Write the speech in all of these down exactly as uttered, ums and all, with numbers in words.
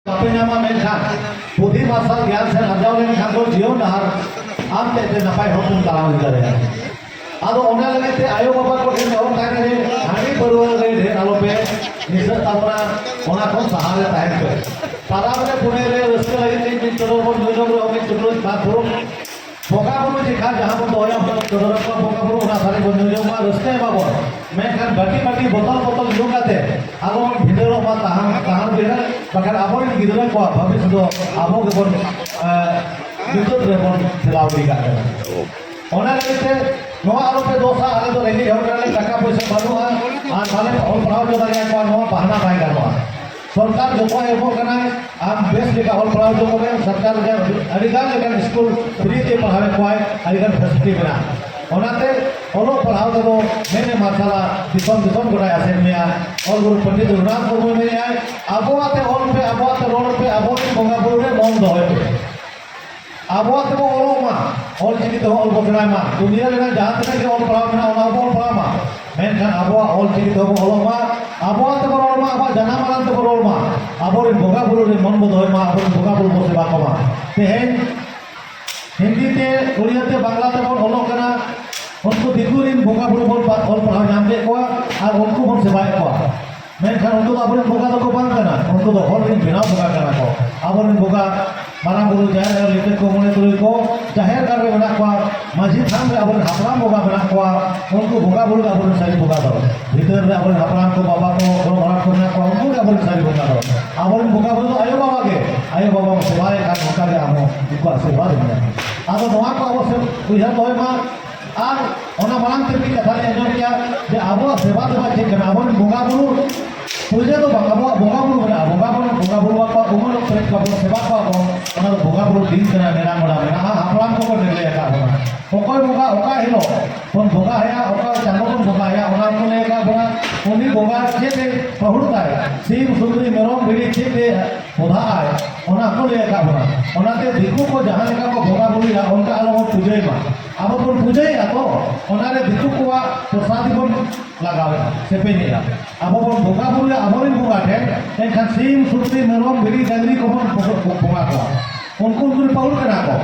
ᱵᱟᱯᱮ ᱧᱟᱢᱟ, ᱢᱮᱱᱠᱷᱟᱱ ᱵᱩᱫᱷᱤ ᱢᱟᱨᱥᱟᱞ ᱜᱮᱭᱟᱱ ᱥᱮᱫ ᱟᱨᱡᱟᱣ ᱞᱮᱱᱠᱷᱟᱱ ᱫᱚ ᱡᱤᱭᱚᱱ ᱰᱟᱦᱟᱨ ᱟᱢ ᱛᱮᱫ ᱛᱮ ᱱᱟᱯᱟᱭ ᱦᱚᱨ ᱛᱮᱢ ᱛᱟᱲᱟᱢ ᱤᱫᱤ ᱫᱟᱲᱮᱭᱟᱜᱼᱟ᱾ ᱟᱫᱚ ᱚᱱᱟ ᱞᱟᱹᱜᱤᱫ ᱛᱮ ᱟᱭᱳ ᱵᱟᱵᱟ ᱠᱚ ᱴᱷᱮᱱ ᱱᱮᱦᱚᱨ ᱛᱟᱦᱮᱱᱟ ᱡᱮ ᱦᱟᱺᱰᱤ ᱯᱟᱹᱨᱣᱟᱹ ᱨᱮ ᱰᱷᱮᱨ ᱟᱞᱚᱯᱮ ᱱᱤᱥᱟᱹᱜ ᱛᱟᱵᱚᱱᱟ, ᱚᱱᱟ ᱠᱷᱚᱱ ᱥᱟᱦᱟ ᱨᱮ ᱛᱟᱦᱮᱱ ᱯᱮ᱾ ᱛᱟᱞᱟ ᱨᱮ ᱯᱩᱱᱮ ᱨᱮ ᱨᱟᱹᱥᱠᱟᱹ ᱞᱟᱹᱜᱤᱫ ᱛᱮ ᱢᱤᱫ ᱪᱚᱰᱚᱨ ᱵᱚᱱ ᱧᱩ ᱡᱚᱢ ᱨᱮᱦᱚᱸ ᱢᱤᱫ ᱪᱩᱯᱲᱩᱡ ᱵᱟᱨ ᱯᱷᱩᱲᱩᱜ ᱵᱚᱸᱜᱟ ᱵᱩᱨᱩ ᱡᱮᱠᱷᱟ ᱡᱟᱦᱟᱸ ᱵᱚᱱ ᱫᱚᱦᱚᱭᱟ, ᱚᱱᱟ ᱪᱚᱰᱚᱨ ᱟᱠᱚᱣᱟ ᱵᱚᱸᱜᱟ ᱵᱩᱨᱩ, ᱚᱱᱟ ᱥᱟᱨᱮᱡ ᱵᱚᱱ ᱧᱩ ᱡᱚᱢ ᱢᱟ, ᱨᱟᱹᱥᱠᱟᱹᱭ ᱢᱟᱵᱚᱱ᱾ ᱢᱮᱱᱠᱷᱟᱱ ᱵᱟᱹᱴᱤ ᱵᱟᱹᱴᱤ, ᱵᱚᱛᱚᱞ ᱵᱚᱛᱚᱞ ᱧᱩ ᱠᱟᱛᱮ ᱟᱞᱚ ᱵᱚᱱ ᱵᱷᱤᱸᱫᱟᱹᱲᱚᱜ ᱢᱟ ᱛᱟᱦᱟᱱ ᱛᱟᱦᱟᱱ ᱵᱤᱦᱟᱹᱨ, ᱵᱟᱠᱷᱟᱱ ᱟᱵᱚᱨᱮᱱ ᱜᱤᱫᱽᱨᱟᱹ ᱠᱚᱣᱟᱜ ᱵᱷᱚᱵᱤᱥᱥᱚᱛ ᱫᱚ ᱟᱵᱚ ᱜᱮᱵᱚᱱ, ᱮᱸ, ᱧᱩᱛᱟᱹᱛ ᱨᱮᱵᱚᱱ ᱴᱷᱮᱞᱟᱣ ᱜᱤᱰᱤ ᱠᱟᱜ ᱠᱟᱱᱟ᱾ ᱚᱱᱟ ᱞᱟᱹᱜᱤᱫ ᱛᱮ ᱱᱚᱣᱟ ᱟᱞᱚᱯᱮ ᱫᱳᱥᱟ, ᱟᱞᱮ ᱫᱚ ᱨᱮᱸᱜᱮᱡ ᱦᱚᱲ ᱠᱟᱱᱟᱞᱮ, ᱴᱟᱠᱟ ᱯᱚᱭᱥᱟ ᱵᱟᱹᱱᱩᱜᱼᱟ ᱟᱨ ᱵᱟᱞᱮ ᱚᱞ ᱯᱟᱲᱦᱟᱣ ᱦᱚᱪᱚ ᱫᱟᱲᱮᱭᱟᱠᱚᱣᱟ, ᱱᱚᱣᱟ ᱵᱟᱦᱟᱱᱟ ᱵᱟᱭ ᱜᱟᱱᱚᱜᱼᱟ᱾ ᱥᱚᱨᱠᱟᱨ ᱡᱚᱛᱚᱣᱟᱭ ᱮᱢᱚᱜ ᱠᱟᱱᱟᱭ, ᱟᱢ ᱵᱮᱥ ᱞᱮᱠᱟ ᱚᱞ ᱯᱟᱲᱦᱟᱣ ᱦᱚᱪᱚ ᱠᱚᱢᱮ᱾ ᱥᱚᱨᱠᱟᱨ ᱨᱮ ᱟᱹᱰᱤ ᱜᱟᱱ ᱞᱮᱠᱟᱱ ᱥᱠᱩᱞ ᱯᱷᱨᱤ ᱛᱮ ᱯᱟᱲᱦᱟᱣᱮᱫ ᱠᱚᱣᱟᱭ, ᱟᱹᱰᱤ ᱜᱟᱱ ᱯᱷᱮᱥᱤᱞᱤᱴᱤ ᱢᱮᱱᱟᱜᱼᱟ᱾ ᱚᱱᱟᱛᱮ ᱚᱞᱚᱜ ᱯᱟᱲᱦᱟᱣ ᱛᱮᱫᱚ ᱢᱮᱫ ᱮ ᱢᱟᱨᱥᱟᱞᱟ, ᱫᱤᱥᱚᱢ ᱫᱤᱥᱚᱢ ᱜᱚᱴᱟᱭ ᱟᱥᱮᱱ ᱢᱮᱭᱟ᱾ ᱚᱞ ᱜᱩᱨᱩ ᱯᱚᱱᱰᱤᱛ ᱨᱚᱜᱷᱩᱱᱟᱛᱷ ᱢᱩᱨᱢᱩᱭ ᱢᱮᱱᱮᱫᱼᱟᱭ, ᱟᱵᱚᱣᱟᱜ ᱛᱮ ᱚᱞ ᱯᱮ, ᱟᱵᱚᱣᱟᱜ ᱛᱮ ᱨᱚᱲ ᱯᱮ, ᱟᱵᱚᱨᱮᱱ ᱵᱚᱸᱜᱟ ᱵᱩᱨᱩ ᱨᱮ ᱢᱚᱱ ᱫᱚᱦᱚᱭ ᱯᱮ᱾ ᱟᱵᱚᱣᱟᱜ ᱛᱮᱵᱚ ᱚᱞᱚᱜ ᱢᱟ, ᱚᱞ ᱪᱤᱠᱤ ᱛᱮᱵᱚ ᱚᱞ ᱵᱚ ᱥᱮᱬᱟᱭ ᱢᱟ᱾ ᱫᱩᱱᱤᱭᱟᱹ ᱨᱮᱱᱟᱜ ᱡᱟᱦᱟᱸ ᱛᱤᱱᱟᱹᱜ ᱜᱮ ᱚᱞ ᱯᱟᱲᱦᱟᱣ ᱢᱮᱱᱟᱜᱼᱟ, ᱚᱱᱟ ᱵᱚ ᱚᱞ ᱯᱟᱲᱦᱟᱣ ᱢᱟ, ᱢᱮᱱᱠᱷᱟᱱ ᱟᱵᱚᱣᱟᱜ ᱚᱞ ᱪᱤᱠᱤ ᱛᱮᱵᱚ ᱚᱞᱚᱜ ᱢᱟ, ᱟᱵᱚᱣᱟᱜ ᱛᱮᱵᱚ ᱨᱚᱲ ᱢᱟ, ᱟᱵᱚᱣᱟᱜ ᱡᱟᱱᱟᱢ ᱟᱲᱟᱝ ᱛᱮᱵᱚ ᱨᱚᱲ ᱢᱟ, ᱟᱵᱚᱨᱮᱱ ᱵᱚᱸᱜᱟ ᱵᱩᱨᱩ ᱨᱮ ᱢᱚᱱ ᱵᱚ ᱫᱚᱦᱚᱭ ᱢᱟ, ᱟᱵᱚᱨᱮᱱ ᱵᱚᱸᱜᱟ ᱵᱩᱨᱩ ᱵᱚ ᱥᱮᱵᱟ ᱠᱚᱢᱟ᱾ ᱛᱮᱦᱮᱧ ᱦᱤᱱᱫᱤ ᱛᱮ, ᱩᱲᱤᱭᱟ ᱛᱮ, ᱵᱟᱝᱞᱟ ᱛᱮᱵᱚᱱ ᱚᱞᱚᱜ ᱠᱟᱱᱟ, ᱩᱱᱠᱩ ᱫᱤᱠᱩ ᱨᱮᱱ ᱵᱚᱸᱜᱟ ᱵᱩᱨᱩ ᱵᱚᱱ ᱯᱟ-, ᱚᱞ ᱯᱟᱲᱦᱟᱣ ᱧᱟᱢ ᱠᱮᱫ ᱠᱚᱣᱟ ᱟᱨ ᱩᱱᱠᱩ ᱵᱚᱱ ᱥᱮᱵᱟᱭᱮᱫ ᱠᱚᱣᱟ᱾ ᱢᱮᱱᱠᱷᱟᱱ ᱩᱱᱠᱩ ᱫᱚ ᱟᱵᱚᱨᱮᱱ ᱵᱚᱸᱜᱟ ᱫᱚᱠᱚ ᱵᱟᱝ ᱠᱟᱱᱟ, ᱩᱱᱠᱩ ᱫᱚ ᱦᱚᱲ ᱨᱮᱱ ᱵᱮᱱᱟᱣ ᱵᱚᱸᱜᱟ ᱠᱟᱱᱟ ᱠᱚ᱾ ᱟᱵᱚᱨᱮᱱ ᱵᱚᱸᱜᱟ ᱢᱟᱨᱟᱝ ᱵᱩᱨᱩ, ᱡᱟᱦᱮᱨ ᱟᱭᱳ, ᱞᱤᱴᱟᱹ ᱠᱚ, ᱢᱚᱬᱮ ᱛᱩᱨᱩᱭ ᱠᱚ ᱡᱟᱦᱮᱨ ᱜᱟᱲ ᱨᱮ ᱢᱮᱱᱟᱜ ᱠᱚᱣᱟ, ᱢᱟᱹᱡᱷᱤ ᱛᱷᱟᱱ ᱨᱮ ᱟᱵᱚᱨᱮᱱ ᱦᱟᱯᱲᱟᱢ ᱵᱚᱸᱜᱟ ᱢᱮᱱᱟᱜ ᱠᱚᱣᱟ, ᱩᱱᱠᱩ ᱵᱚᱸᱜᱟ ᱵᱩᱨᱩ ᱜᱮ ᱟᱵᱚᱨᱮᱱ ᱥᱟᱹᱨᱤ ᱵᱚᱸᱜᱟ ᱫᱚ᱾ ᱵᱷᱤᱛᱟᱹᱨ ᱨᱮ ᱟᱵᱚᱨᱮᱱ ᱦᱟᱯᱲᱟᱢ ᱠᱚ, ᱵᱟᱵᱟ ᱠᱚ, ᱜᱚᱲᱚᱢ ᱦᱟᱲᱟᱢ ᱠᱚ ᱢᱮᱱᱟᱜ ᱠᱚᱣᱟ, ᱩᱱᱠᱩ ᱜᱮ ᱟᱵᱚᱨᱮᱱ ᱥᱟᱹᱨᱤ ᱵᱚᱸᱜᱟ ᱫᱚ᱾ ᱟᱵᱚᱨᱮᱱ ᱵᱚᱸᱜᱟ ᱵᱩᱨᱩ ᱫᱚ ᱟᱭᱳ ᱵᱟᱵᱟ ᱜᱮ᱾ ᱟᱭᱳ ᱵᱟᱵᱟ ᱵᱚᱱ ᱥᱮᱵᱟᱭᱮ ᱠᱷᱟᱱ ᱚᱱᱠᱟ ᱜᱮ ᱟᱵᱚ ᱩᱱᱠᱩᱣᱟᱜ ᱥᱮᱵᱟ ᱵᱚᱱ ᱧᱟᱢᱟ᱾ ᱟᱫᱚ ᱱᱚᱣᱟ ᱠᱚ ᱟᱵᱚ ᱥᱮ ᱩᱭᱦᱟᱹᱨ ᱫᱚᱦᱚᱭ ᱢᱟ᱾ ᱟᱨ ᱚᱱᱟ ᱢᱟᱲᱟᱝ ᱛᱮ ᱢᱤᱫ ᱠᱟᱛᱷᱟ ᱞᱤᱧ ᱟᱸᱡᱚᱢ ᱠᱮᱜᱼᱟ ᱡᱮ ᱟᱵᱚᱣᱟᱜ ᱥᱮᱵᱟ ᱫᱮᱵᱟ ᱪᱮᱫ ᱠᱟᱱᱟ? ᱟᱵᱚᱨᱮᱱ ᱵᱚᱸᱜᱟ ᱵᱩᱨᱩ ᱯᱩᱡᱟᱹ ᱫᱚ ᱵᱟᱝ, ᱟᱵᱚᱣᱟᱜ ᱵᱚᱸᱜᱟ ᱵᱩᱨᱩ ᱢᱮᱱᱟᱜᱼᱟ᱾ ᱵᱚᱸᱜᱟ ᱵᱩᱨᱩ, ᱵᱚᱸᱜᱟ ᱵᱩᱨᱩ ᱟᱠᱚᱣᱟᱜ ᱩᱢᱟᱹᱨ ᱚᱠᱛᱚ ᱨᱮ ᱵᱟᱵᱚᱱ ᱥᱮᱵᱟ ᱠᱚᱣᱟ ᱵᱚᱱ, ᱚᱱᱟ ᱫᱚ ᱵᱚᱸᱜᱟ ᱵᱩᱨᱩ ᱫᱤᱱ ᱠᱟᱱᱟ, ᱱᱮᱰᱟ ᱢᱚᱰᱟ ᱢᱮᱱᱟᱜᱼᱟ, ᱦᱟᱯᱲᱟᱢ ᱠᱚᱠᱚ ᱱᱮᱰᱟᱭ ᱟᱠᱟᱫ ᱵᱚᱱᱟ᱾ ᱚᱠᱚᱭ ᱵᱚᱸᱜᱟ ᱚᱠᱟ ᱦᱤᱞᱳᱜ ᱵᱚᱱ ᱵᱚᱸᱜᱟ ᱟᱭᱟ, ᱚᱠᱟ ᱪᱟᱸᱫᱳ ᱵᱚᱱ ᱵᱚᱸᱜᱟ ᱟᱭᱟ, ᱚᱱᱟ ᱠᱚ ᱞᱟᱹᱭ ᱟᱠᱟᱫ ᱵᱚᱱᱟ᱾ ᱩᱱᱤ ᱵᱚᱸᱜᱟ ᱪᱮᱫ ᱮ ᱯᱟᱹᱦᱩᱲ ᱛᱟᱭ, ᱥᱤᱢ, ᱥᱩᱠᱨᱤ, ᱢᱮᱨᱚᱢ, ᱵᱷᱤᱰᱤ ᱪᱮᱫ ᱮ ᱵᱚᱫᱷᱟᱜ ᱟᱭ, ᱚᱱᱟ ᱠᱚ ᱞᱟᱹᱭ ᱟᱠᱟᱫ ᱵᱚᱱᱟ᱾ ᱚᱱᱟᱛᱮ ᱫᱤᱠᱩ ᱠᱚ ᱡᱟᱦᱟᱸ ᱞᱮᱠᱟ ᱠᱚ ᱵᱚᱸᱜᱟ ᱵᱩᱨᱩᱭᱟ, ᱚᱱᱠᱟ ᱟᱞᱚ ᱵᱚᱱ ᱯᱩᱡᱟᱹᱭ ᱢᱟ᱾ ᱟᱵᱚ ᱵᱚᱱ ᱯᱩᱡᱟᱹᱭᱮᱫᱼᱟ ᱛᱚ, ᱚᱱᱟᱨᱮ ᱫᱤᱠᱩ ᱠᱚᱣᱟᱜ ᱯᱨᱚᱥᱟᱫᱤ ᱵᱚᱱ ᱞᱟᱜᱟᱣᱮᱫᱼᱟ, ᱥᱮᱯᱮᱧᱮᱫᱼᱟ᱾ ᱟᱵᱚ ᱵᱚᱱ ᱵᱚᱸᱜᱟ ᱵᱩᱨᱩᱭᱟ ᱟᱵᱚᱨᱮᱱ ᱵᱚᱸᱜᱟ ᱴᱷᱮᱱ, ᱮᱱᱠᱷᱟᱱ ᱥᱤᱢ, ᱥᱩᱠᱨᱤ, ᱢᱮᱨᱚᱢ, ᱵᱷᱤᱰᱤ, ᱰᱟᱝᱨᱤ ᱠᱚᱵᱚᱱ ᱵᱚᱸᱜᱟ ᱠᱚᱣᱟ, ᱩᱱᱠᱩ ᱩᱱᱠᱩ ᱯᱟᱹᱦᱩᱲ ᱠᱟᱱᱟ ᱠᱚ᱾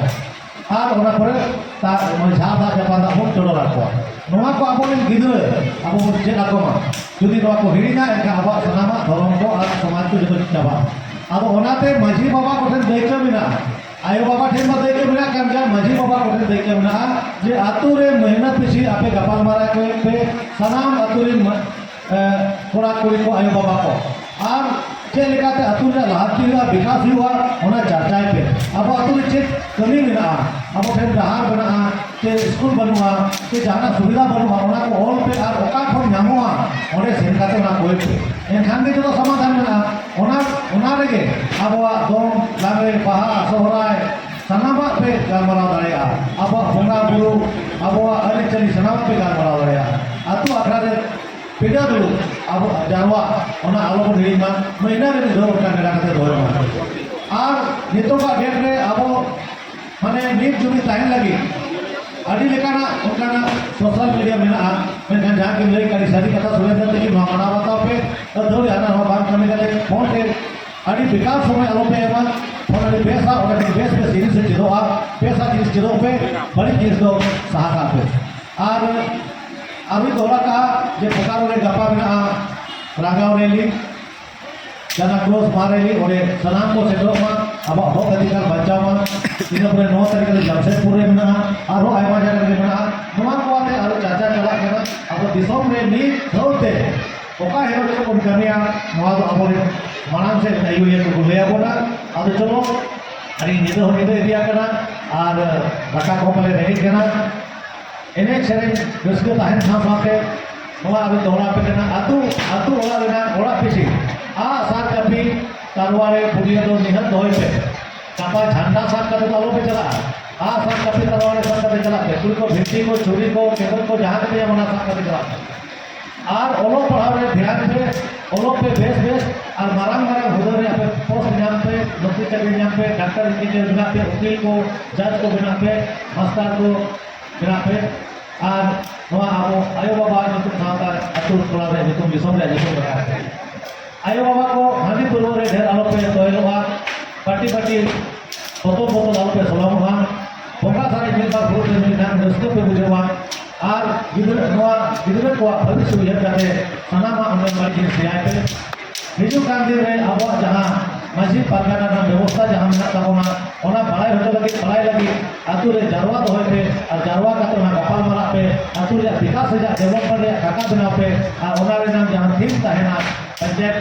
ᱟᱨ ᱚᱱᱟ ᱠᱚᱨᱮ ᱫᱟᱜ, ᱡᱷᱟᱨ ᱫᱟᱜ ᱪᱟᱯᱟᱱ ᱫᱟᱜ ᱵᱚᱱ ᱪᱚᱰᱚᱨ ᱟᱠᱚᱣᱟ᱾ ᱱᱚᱣᱟ ᱠᱚ ᱟᱵᱚᱨᱮᱱ ᱜᱤᱫᱽᱨᱟᱹ ᱟᱵᱚ ᱵᱚᱱ ᱪᱮᱫ ᱟᱠᱚ ᱢᱟ᱾ ᱡᱩᱫᱤ ᱱᱚᱣᱟ ᱠᱚ ᱦᱤᱲᱤᱧᱟ, ᱮᱱᱠᱷᱟᱱ ᱟᱵᱚᱣᱟᱜ ᱥᱟᱱᱟᱢᱟᱜ ᱫᱷᱚᱨᱚᱢ ᱠᱚ ᱟᱨ ᱥᱚᱢᱟᱡᱽ ᱠᱚ ᱡᱚᱛᱚ ᱪᱟᱵᱟᱜᱼᱟ᱾ ᱟᱫᱚ ᱚᱱᱟᱛᱮ ᱢᱟᱹᱡᱷᱤ ᱵᱟᱵᱟ ᱠᱚᱴᱷᱮᱱ ᱫᱟᱹᱭᱠᱟᱹ ᱢᱮᱱᱟᱜᱼᱟ, ᱟᱭᱳ ᱵᱟᱵᱟ ᱴᱷᱮᱱ ᱢᱟ ᱫᱟᱹᱭᱠᱟᱹ ᱢᱮᱱᱟᱜ ᱠᱟᱱ ᱜᱮᱭᱟ, ᱢᱟᱹᱡᱷᱤ ᱵᱟᱵᱟ ᱠᱚᱴᱷᱮᱱ ᱫᱟᱹᱭᱠᱟᱹ ᱢᱮᱱᱟᱜᱼᱟ ᱡᱮ ᱟᱛᱳ ᱨᱮ ᱢᱟᱹᱦᱱᱟᱹ ᱯᱤᱪᱷᱤ ᱟᱯᱮ ᱜᱟᱯᱟᱞ ᱢᱟᱨᱟᱣ ᱠᱚ ᱯᱮ, ᱥᱟᱱᱟᱢ ᱟᱛᱳ ᱨᱮᱱ ᱢᱟ-, ᱮ, ᱠᱚᱲᱟ ᱠᱩᱲᱤ ᱠᱚ, ᱟᱭᱳ ᱵᱟᱵᱟ ᱠᱚ, ᱟᱨ ᱪᱮᱫ ᱞᱮᱠᱟᱛᱮ ᱟᱛᱳ ᱨᱮᱭᱟᱜ ᱞᱟᱦᱟᱱᱛᱤ ᱦᱩᱭᱩᱜᱼᱟ, ᱵᱤᱠᱟᱥ ᱦᱩᱭᱩᱜᱼᱟ, ᱚᱱᱟ ᱪᱟᱨᱪᱟᱭ ᱯᱮ᱾ ᱟᱵᱚ ᱟᱛᱳ ᱨᱮ ᱪᱮᱫ ᱠᱟᱹᱢᱤ ᱢᱮᱱᱟᱜᱼᱟ, ᱟᱵᱚ ᱴᱷᱮᱱ ᱰᱟᱦᱟᱨ ᱢᱮᱱᱟᱜᱼᱟ, ᱪᱮ ᱥᱠᱩᱞ ᱵᱟᱹᱱᱩᱜᱼᱟ, ᱪᱮ ᱡᱟᱦᱟᱱᱟᱜ ᱥᱩᱵᱤᱫᱷᱟ ᱵᱟᱹᱱᱩᱜᱼᱟ, ᱚᱱᱟ ᱠᱚ ᱚᱞ ᱯᱮ ᱟᱨ ᱚᱠᱟ ᱠᱷᱚᱱ ᱧᱟᱢᱚᱜᱼᱟ, ᱚᱸᱰᱮ ᱥᱮᱱ ᱠᱟᱛᱮ ᱚᱱᱟ ᱠᱚᱭ ᱯᱮ᱾ ᱮᱱᱠᱷᱟᱱ ᱜᱮ ᱡᱚᱛᱚ ᱥᱚᱢᱟᱫᱷᱟᱱ ᱢᱮᱱᱟᱜᱼᱟ᱾ ᱚᱱᱟ, ᱚᱱᱟ ᱨᱮᱜᱮ ᱟᱵᱚᱣᱟᱜ ᱫᱚᱝ, ᱞᱟᱜᱽᱲᱮ, ᱵᱟᱦᱟ, ᱥᱚᱦᱨᱟᱭ ᱥᱟᱱᱟᱢᱟᱜ ᱯᱮ ᱜᱟᱞᱢᱟᱨᱟᱣ ᱫᱟᱲᱮᱭᱟᱜᱼᱟ᱾ ᱟᱵᱚᱣᱟᱜ ᱵᱚᱸᱜᱟ ᱵᱩᱨᱩ, ᱟᱵᱚᱣᱟᱜ ᱟᱹᱨᱤᱪᱟᱹᱞᱤ ᱥᱟᱱᱟᱢᱟᱜ ᱯᱮ ᱜᱟᱞᱢᱟᱨᱟᱣ ᱫᱟᱲᱮᱭᱟᱜᱼᱟ᱾ ᱟᱛᱳ ᱟᱠᱷᱲᱟ ᱨᱮ ᱯᱤᱰᱟᱹ ᱫᱩᱲᱩᱵ ᱟᱵᱚ ᱡᱟᱨᱣᱟ, ᱚᱱᱟ ᱟᱞᱚᱵᱚᱱ ᱦᱤᱲᱤᱧ ᱢᱟ᱾ ᱢᱟᱹᱦᱱᱟᱹ ᱨᱮ ᱢᱤᱫ ᱫᱷᱟᱣ ᱚᱱᱠᱟ ᱢᱮᱞᱟ ᱠᱟᱛᱮ ᱫᱚᱦᱚᱭ ᱢᱟ᱾ ᱟᱨ ᱱᱤᱛᱚᱜᱟᱜ ᱰᱮᱴ ᱨᱮ ᱟᱵᱚ ᱢᱟᱱᱮ ᱢᱤᱫ ᱡᱩᱢᱤᱫ ᱛᱟᱦᱮᱱ ᱞᱟᱹᱜᱤᱫ ᱟᱹᱰᱤ ᱞᱮᱠᱟᱱᱟᱜ ᱚᱱᱠᱟᱱᱟᱜ ᱥᱳᱥᱟᱞ ᱢᱤᱰᱤᱭᱟ ᱢᱮᱱᱟᱜᱼᱟ, ᱢᱮᱱᱠᱷᱟᱱ ᱡᱟᱦᱟᱸ ᱠᱤᱱ ᱞᱟᱹᱭ ᱠᱟᱜ ᱟᱹᱰᱤ ᱥᱟᱹᱨᱤ ᱠᱟᱛᱷᱟ, ᱥᱩᱨᱮᱱᱫᱨᱚ ᱛᱟᱹᱠᱤᱱ ᱱᱚᱣᱟ ᱢᱟᱱᱟᱣ ᱵᱟᱛᱟᱣ ᱯᱮ᱾ ᱟᱹᱛᱷᱟᱹᱲᱤ ᱦᱟᱱᱟ ᱱᱚᱣᱟ ᱵᱟᱝ ᱠᱟᱹᱢᱤ ᱠᱟᱛᱮ ᱯᱷᱳᱱ ᱛᱮ ᱟᱹᱰᱤ ᱵᱮᱠᱟᱨ ᱥᱚᱢᱚᱭ ᱟᱞᱚ ᱯᱮ ᱮᱢᱟ᱾ ᱯᱷᱳᱱ ᱟᱹᱰᱤ ᱵᱮᱥᱟ, ᱚᱸᱰᱮ ᱠᱷᱚᱱ ᱵᱮᱥ ᱵᱮᱥ ᱡᱤᱱᱤᱥ ᱯᱮ ᱪᱮᱫᱚᱜᱼᱟ, ᱵᱮᱥᱟᱜ ᱡᱤᱱᱤᱥ ᱪᱮᱫᱚᱜ ᱯᱮ, ᱵᱟᱹᱲᱤᱡ ᱡᱤᱱᱤᱥ ᱫᱚ ᱥᱟᱦᱟ ᱠᱟᱜ ᱯᱮ᱾ ᱟᱨ ᱟᱨᱦᱚᱸᱧ ᱫᱚᱦᱲᱟ ᱠᱟᱜᱼᱟ ᱡᱮ ᱵᱳᱠᱟᱨᱳ ᱨᱮ ᱜᱟᱯᱟ ᱢᱮᱱᱟᱜᱼᱟ ᱨᱟᱸᱜᱟᱣ ᱨᱮᱞᱤ, ᱡᱟᱦᱟᱸ ᱠᱨᱚᱥ ᱢᱟᱦᱟ ᱨᱮᱞᱤ, ᱚᱸᱰᱮ ᱥᱟᱱᱟᱢ ᱠᱚ ᱥᱮᱴᱮᱨᱚᱜ ᱢᱟ, ᱟᱵᱚᱣᱟᱜ ᱦᱚᱠ ᱚᱫᱷᱤᱠᱟᱨ ᱵᱟᱧᱪᱟᱣ ᱢᱟ᱾ ᱤᱱᱟᱹ ᱯᱚᱨᱮ ᱱᱚ ᱛᱟᱹᱨᱤᱠᱷ ᱨᱮ ᱡᱟᱢᱥᱮᱫᱽᱯᱩᱨ ᱨᱮ ᱢᱮᱱᱟᱜᱼᱟ, ᱟᱨᱦᱚᱸ ᱟᱭᱢᱟ ᱡᱟᱭᱜᱟ ᱨᱮ ᱢᱮᱱᱟᱜᱼᱟ᱾ ᱱᱚᱣᱟ ᱠᱚ ᱟᱛᱮ ᱟᱨᱦᱚᱸ ᱪᱟᱨᱪᱟ ᱪᱟᱞᱟᱜ ᱠᱟᱱᱟ᱾ ᱟᱵᱚ ᱫᱤᱥᱚᱢ ᱨᱮ ᱢᱤᱫ ᱫᱷᱟᱹᱣ ᱛᱮ ᱚᱠᱟ ᱦᱤᱞᱳᱜ ᱪᱮᱫ ᱵᱚᱱ ᱠᱟᱹᱢᱤᱭᱟ, ᱱᱚᱣᱟ ᱫᱚ ᱟᱵᱚᱨᱮᱱ ᱢᱟᱲᱟᱝ ᱥᱮᱫ ᱟᱹᱭᱩᱨᱤᱭᱟᱹ ᱠᱚᱠᱚ ᱞᱟᱹᱭ ᱟᱵᱚᱱᱟ᱾ ᱟᱫᱚ ᱪᱚᱞᱚ, ᱟᱹᱰᱤ ᱧᱤᱫᱟᱹ ᱦᱚᱸ ᱧᱤᱫᱟᱹ ᱤᱫᱤ ᱟᱠᱟᱱᱟ ᱟᱨ ᱫᱟᱠᱟ ᱠᱚᱦᱚᱸ ᱯᱟᱞᱮ ᱨᱮᱸᱜᱮᱡ ᱠᱟᱱᱟ᱾ ᱮᱱᱮᱡ ᱥᱮᱨᱮᱧ ᱨᱟᱹᱥᱠᱟᱹ ᱛᱟᱦᱮᱱ ᱥᱟᱶ ᱥᱟᱶᱛᱮ ᱱᱚᱣᱟ ᱟᱹᱰᱤ ᱫᱚᱦᱲᱟ ᱯᱮ ᱠᱟᱱᱟ᱾ ᱟᱹᱛᱩ, ᱟᱹᱛᱩ ᱚᱲᱟᱜ ᱨᱮᱱᱟᱜ ᱚᱲᱟᱜ ᱯᱤᱪᱷᱤ ᱟᱜ ᱥᱟᱨ ᱠᱟᱹᱯᱤ ᱛᱟᱨᱣᱟᱲᱮ ᱯᱩᱲᱤᱭᱟᱹ ᱫᱚ ᱱᱤᱦᱟᱹᱛ ᱫᱚᱦᱚᱭ ᱯᱮ᱾ ᱜᱟᱯᱟ ᱡᱷᱟᱱᱰᱟ ᱥᱟᱵ ᱠᱟᱛᱮ ᱫᱚ ᱟᱞᱚ ᱯᱮ ᱪᱟᱞᱟᱜᱼᱟ᱾ ᱟᱜ ᱥᱟᱨ ᱠᱟᱹᱯᱤ ᱛᱟᱨᱣᱟᱲᱮ ᱥᱟᱵ ᱠᱟᱛᱮ ᱪᱟᱞᱟᱜ ᱯᱮ᱾ ᱠᱩᱲᱤ ᱠᱚ ᱵᱷᱤᱱᱴᱤ ᱠᱚ, ᱪᱷᱩᱨᱤ ᱠᱚ, ᱠᱮᱵᱚᱞ ᱠᱚ, ᱡᱟᱦᱟᱸ ᱜᱮᱯᱮ ᱧᱟᱢᱟ ᱚᱱᱟ ᱥᱟᱵ ᱠᱟᱛᱮ ᱪᱟᱞᱟᱜ ᱯᱮ᱾ ᱟᱨ ᱚᱞᱚᱜ ᱯᱟᱲᱦᱟᱣ ᱨᱮ ᱫᱷᱮᱭᱟᱱ ᱯᱮ, ᱚᱞᱚᱜ ᱯᱮ ᱵᱮᱥ ᱵᱮᱥ, ᱟᱨ ᱢᱟᱨᱟᱝ ᱢᱟᱨᱟᱝ ᱦᱩᱫᱟᱹ ᱨᱮ ᱟᱯᱮ ᱯᱳᱥᱴ ᱧᱟᱢ ᱯᱮ, ᱱᱚᱠᱨᱤ ᱪᱟᱹᱠᱨᱤ ᱧᱟᱢ ᱯᱮ, ᱰᱟᱠᱛᱟᱨ ᱤᱧᱡᱤᱱᱤᱭᱟᱨ ᱵᱮᱱᱟᱜ ᱯᱮ, ᱩᱠᱤᱞ ᱠᱚ, ᱡᱟᱡᱽ ᱠᱚ ᱵᱮᱱᱟᱜ ᱯᱮ, ᱢᱟᱥᱴᱟᱨ ᱠᱚ, ᱢᱮᱱᱟᱜ ᱯᱮ᱾ ᱟᱨ ᱱᱚᱣᱟ ᱟᱵᱚ ᱟᱭᱳ ᱵᱟᱵᱟ ᱧᱩᱛᱩᱢ ᱥᱟᱶᱛᱟ ᱟᱹᱛᱩ ᱴᱚᱞᱟ ᱨᱮ ᱧᱩᱛᱩᱢ, ᱫᱤᱥᱚᱢ ᱨᱮᱭᱟᱜ ᱧᱩᱛᱩᱢ ᱨᱟᱠᱟᱵ ᱯᱮ᱾ ᱟᱭᱳ ᱵᱟᱵᱟ ᱠᱚ ᱦᱟᱺᱰᱤ ᱯᱟᱹᱨᱣᱟᱹ ᱨᱮ ᱰᱷᱮᱨ ᱟᱞᱚᱯᱮ ᱛᱚᱭᱞᱚᱜᱼᱟ, ᱯᱟᱹᱴᱤ ᱯᱟᱹᱴᱤ ᱵᱚᱛᱚᱞ ᱵᱚᱛᱚᱞ ᱟᱞᱚᱯᱮ ᱥᱚᱞᱚᱝᱚᱜᱼᱟ᱾ ᱵᱚᱸᱜᱟ ᱥᱟᱨᱮᱡ ᱢᱤᱫ ᱵᱟᱨ ᱯᱷᱩᱲᱩᱜ ᱨᱮ ᱢᱤᱫ ᱫᱷᱟᱣ ᱨᱟᱹᱥᱠᱟᱹ ᱯᱮ ᱵᱩᱡᱷᱟᱹᱣᱟ᱾ ᱟᱨ ᱜᱤᱫᱽᱨᱟᱹ, ᱱᱚᱣᱟ ᱜᱤᱫᱽᱨᱟᱹ ᱠᱚᱣᱟᱜ ᱵᱷᱚᱵᱤᱥᱥᱚ ᱩᱭᱦᱟᱹᱨ ᱠᱟᱛᱮ ᱥᱟᱱᱟᱢᱟᱜ ᱚᱸᱰᱮ ᱵᱟᱹᱲᱤᱡ ᱡᱤᱱᱤᱥ ᱥᱮᱭᱟᱭ ᱯᱮ᱾ ᱦᱤᱡᱩᱜ ᱠᱟᱱ ᱫᱤᱱ ᱨᱮ ᱟᱵᱚᱣᱟᱜ ᱡᱟᱦᱟᱸ ᱢᱟᱹᱡᱷᱤ ᱯᱟᱨᱜᱟᱱᱟ ᱨᱮᱱᱟᱜ ᱵᱮᱵᱚᱥᱛᱷᱟ ᱡᱟᱦᱟᱸ ᱢᱮᱱᱟᱜ ᱛᱟᱵᱚᱱᱟ, ᱚᱱᱟ ᱵᱟᱲᱟᱭ ᱦᱚᱪᱚ ᱞᱟᱹᱜᱤᱫ, ᱵᱟᱲᱟᱭ ᱞᱟᱹᱜᱤᱫ ᱟᱛᱳ ᱨᱮ ᱡᱟᱨᱣᱟ ᱫᱚᱦᱚᱭ ᱯᱮ᱾ ᱟᱨ ᱡᱟᱨᱣᱟ ᱠᱟᱛᱮ ᱚᱱᱟ ᱜᱟᱯᱟᱞ ᱢᱟᱨᱟᱜ ᱯᱮ, ᱟᱛᱳ ᱨᱮᱭᱟᱜ ᱵᱤᱠᱟᱥ ᱨᱮᱭᱟᱜ, ᱰᱮᱵᱷᱞᱚᱯᱢᱮᱱᱴ ᱨᱮᱭᱟᱜ ᱠᱟᱛᱷᱟ ᱵᱮᱱᱟᱣ ᱯᱮ᱾ ᱟᱨ ᱚᱱᱟ ᱨᱮᱱᱟᱜ ᱡᱟᱦᱟᱸ ᱛᱷᱤᱢ ᱛᱟᱦᱮᱱᱟ, ᱯᱚᱧᱪᱟᱭᱮᱛ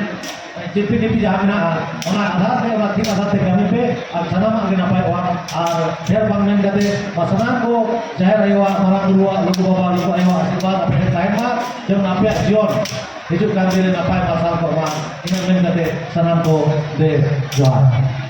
ᱡᱤᱯᱤ ᱡᱤᱯᱤ ᱡᱟᱦᱟᱸ ᱢᱮᱱᱟᱜᱼᱟ, ᱚᱱᱟ ᱟᱫᱷᱟᱨ ᱛᱮ, ᱚᱱᱟ ᱛᱷᱤᱢ ᱟᱫᱷᱟᱨ ᱛᱮ ᱠᱟᱹᱢᱤ ᱯᱮ, ᱟᱨ ᱥᱟᱱᱟᱢᱟᱜ ᱜᱮ ᱱᱟᱯᱟᱭᱚᱜᱼᱟ᱾ ᱟᱨ ᱰᱷᱮᱨ ᱵᱟᱝ ᱢᱮᱱ ᱠᱟᱛᱮ, ᱢᱟ ᱥᱟᱱᱟᱢ ᱠᱚ ᱡᱟᱦᱮᱨ ᱟᱭᱳᱣᱟᱜ, ᱢᱟᱨᱟᱝ ᱵᱩᱨᱩᱣᱟᱜ, ᱞᱩᱜᱩ ᱵᱟᱵᱟ, ᱞᱩᱜᱩ ᱟᱭᱳᱣᱟᱜ ᱟᱥᱤᱨᱵᱟᱫᱽ ᱟᱯᱮ ᱴᱷᱮᱱ ᱛᱟᱦᱮᱱ ᱢᱟ, ᱡᱮᱢᱚᱱ ᱟᱯᱮᱭᱟᱜ ᱡᱤᱭᱚᱱ ᱦᱤᱡᱩᱜ ᱠᱟᱱ ᱫᱤᱱ ᱨᱮ ᱱᱟᱯᱟᱭ ᱢᱟᱨᱥᱟᱞ ᱠᱚᱜ ᱢᱟ᱾ ᱤᱱᱟᱹᱜ ᱢᱮᱱ ᱠᱟᱛᱮ ᱥᱟᱱᱟᱢ ᱠᱚ ᱵᱮᱥ ᱡᱚᱦᱟᱨ᱾